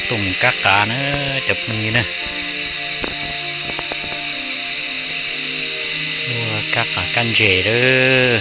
Tuaj mus kab qav na, cov phooj ywg na. Ua kab qav kab ntses lawm.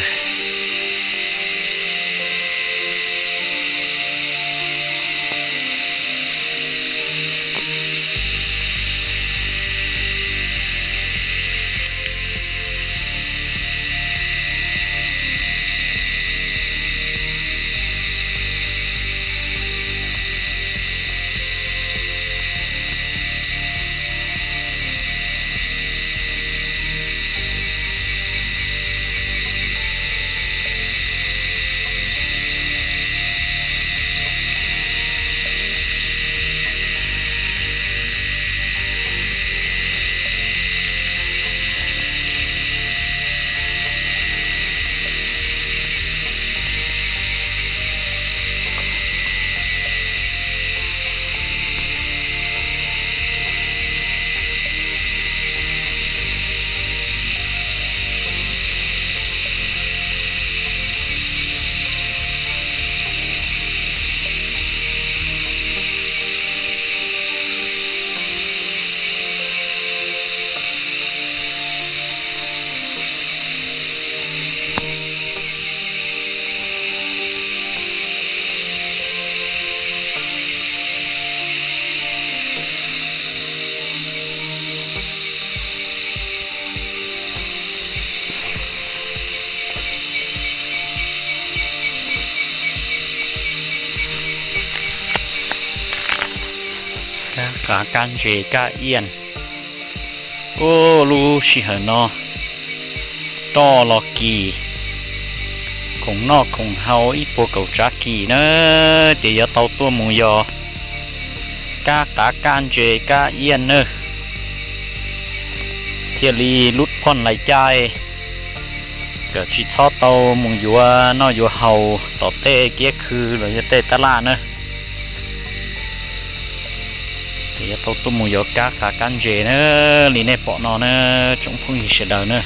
Kab qav kab ntses kab iaj. Ub, lub sij hawm no roj los kim, khoom noj khoom haus ib puag kaum tsav kim na, ces yuav tau tuaj mus yos kab qav kab ntses kab iaj na, thiaj li lub phoj lais caij, kom tsis txhob tau mus yuav noj yuav haus tom tej kiab khw los yog tej tab laj na. Ces yuav tau tuaj mus yos kab qav kab ntses na, li nej pom no na, tsoom phooj ywg sawv daws na.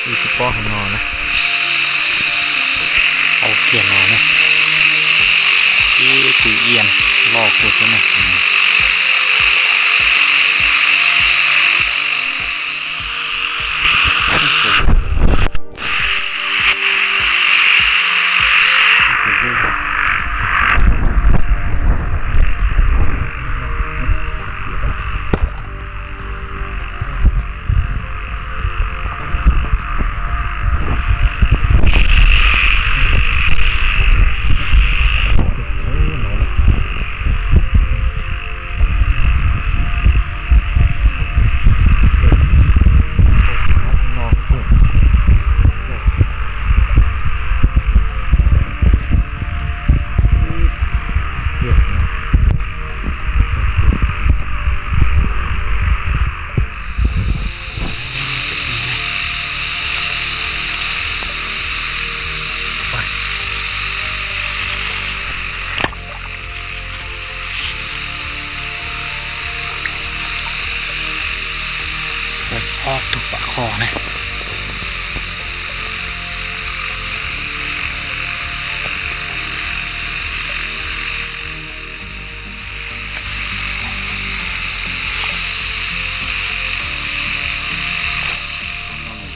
Ib tug pob hauv no na. Kiag no na, ib tug iab loj kawg thiab na. Ob tug pam qhoj na.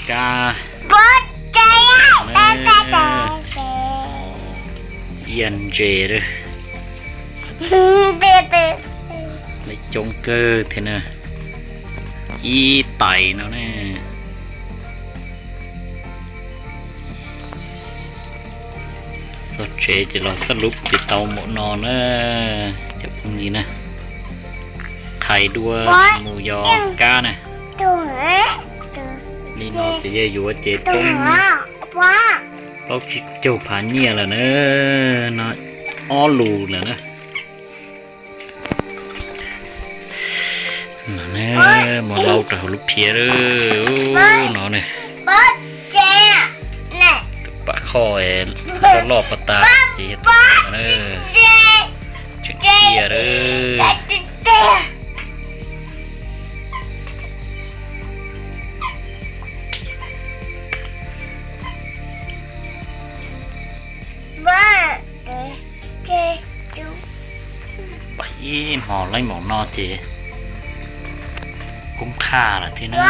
Kab iab ntses lawm. Lawv coob kawg thiab na, ib tais no ne. Txog tsev ces los xab lub ces tau npaum no na, cov phooj ywg na. Qhais dua tsis mus yos kab na. Li no ces yog yuav ces poob plaub tsib caug phav nyiaj lawm na, no ob lus lawm na. Mus lau rau hauv lub phiab lawm no ne. Tus pam qhoj loj loj pas tas ces yog tus no na. Tseem ciaj lawm. Pab ib hmo leej maum no ces koob qhaj lawm thiab na.